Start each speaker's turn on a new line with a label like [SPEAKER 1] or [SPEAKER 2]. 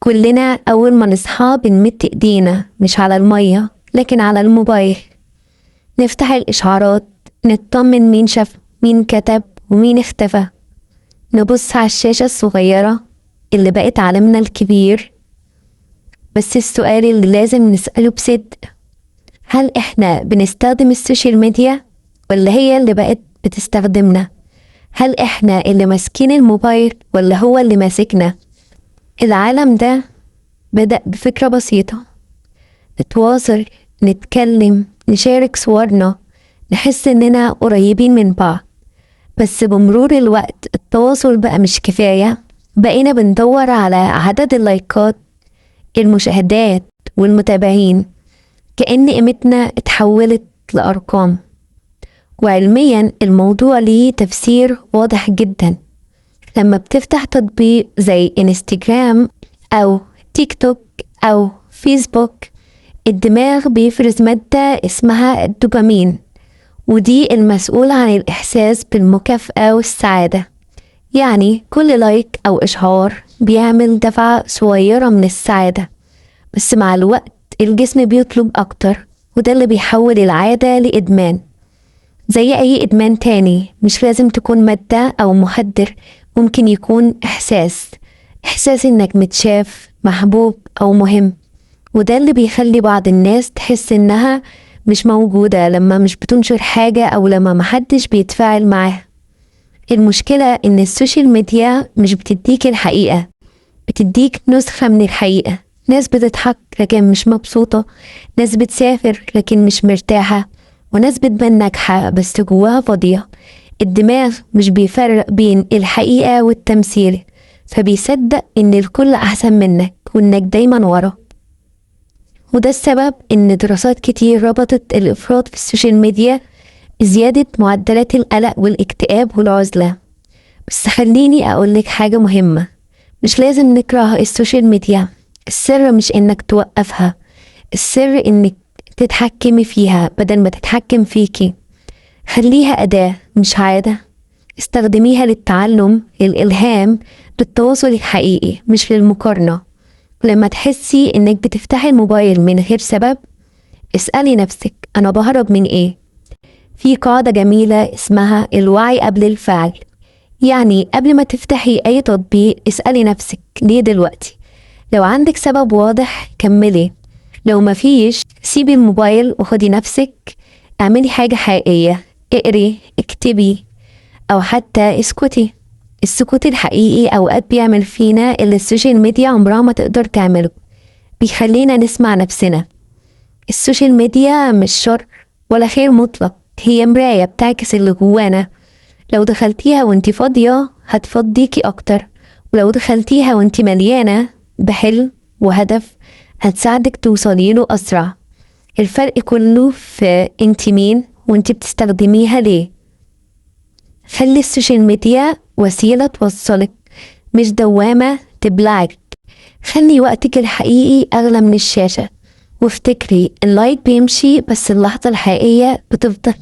[SPEAKER 1] كلنا أول ما نصحى بنمد إيدينا مش على المية، لكن على الموبايل. نفتح الإشعارات، نطمن مين شاف، مين كتب، ومين اختفى. نبص على الشاشة الصغيرة اللي بقت عالمنا الكبير. بس السؤال اللي لازم نسأله بصدق: هل إحنا بنستخدم ال social media ولا هي اللي بقت بتستخدمنا؟ هل إحنا اللي ماسكين الموبايل ولا هو اللي ماسكنا؟ العالم ده بدأ بفكرة بسيطة: نتواصل، نتكلم، نشارك صورنا، نحس إننا قريبين من بعض. بس بمرور الوقت التواصل بقى مش كفاية. بقينا بندور على عدد اللايكات، المشاهدات، والمتابعين، كأن قيمتنا اتحولت لأرقام. وعلميا الموضوع ليه تفسير واضح جدا: لما بتفتح تطبيق زي انستجرام أو تيك توك أو فيسبوك، الدماغ بيفرز مادة اسمها الدوبامين، ودي المسؤولة عن الإحساس بالمكافأة والسعادة. يعني كل like أو إشعار بيعمل دفعة صغيرة من السعادة، بس مع الوقت الجسم بيطلب أكتر، وده اللي بيحول العادة لإدمان. زي أي إدمان تاني، مش لازم تكون مادة أو مخدر، ممكن يكون إحساس، إحساس إنك متشاف، محبوب أو مهم. وده اللي بيخلي بعض الناس تحس إنها مش موجودة لما مش بتنشر حاجة أو لما محدش بيتفاعل معاها. المشكلة إن ال social media مش بتديك الحقيقة، بتديك نسخة من الحقيقة: ناس بتضحك لكن مش مبسوطة، ناس بتسافر لكن مش مرتاحة، وناس بتبان ناجحة بس جواها فاضية. الدماغ مش بيفرق بين الحقيقة والتمثيل، فبيصدق إن الكل أحسن منك وإنك دايما ورا. وده السبب إن دراسات كتير ربطت الإفراط في ال social media بزيادة معدلات القلق والاكتئاب والعزلة. بس خليني أقولك حاجة مهمة: مش لازم نكره ال social media. السر مش إنك توقفها، السر إنك تتحكمي فيها بدل ما تتحكم فيكي. خليها أداة مش عادة. استخدميها للتعلم، للإلهام، للتواصل الحقيقي، مش للمقارنة. لما تحسي إنك بتفتحي الموبايل من غير سبب، اسألي نفسك: أنا بهرب من إيه؟ في قاعدة جميلة اسمها الوعي قبل الفعل، يعني قبل ما تفتحي أي تطبيق اسألي نفسك: ليه دلوقتي؟ لو عندك سبب واضح كملي، لو مفيش سيبي الموبايل وخدي نفسك، اعملي حاجة حقيقية، اقري، اكتبي، أو حتى اسكتي. السكوت الحقيقي أوقات بيعمل فينا اللي ال social media عمرها ما تقدر تعمله، بيخلينا نسمع نفسنا. ال social media مش شر ولا خير مطلق، هي مراية بتعكس اللي جوانا. لو دخلتيها وانتي فاضية هتفضيكي أكتر، ولو دخلتيها وانتي مليانة بحلم وهدف هتساعدك توصلي له أسرع. الفرق كله في انتي مين وانتي بتستخدميها ليه. خلي ال social media وسيلة توصلك، مش دوامة تبلعك. خلي وقتك الحقيقي أغلى من الشاشة، وافتكري: ال like بيمشي، بس اللحظة الحقيقية بتفضل.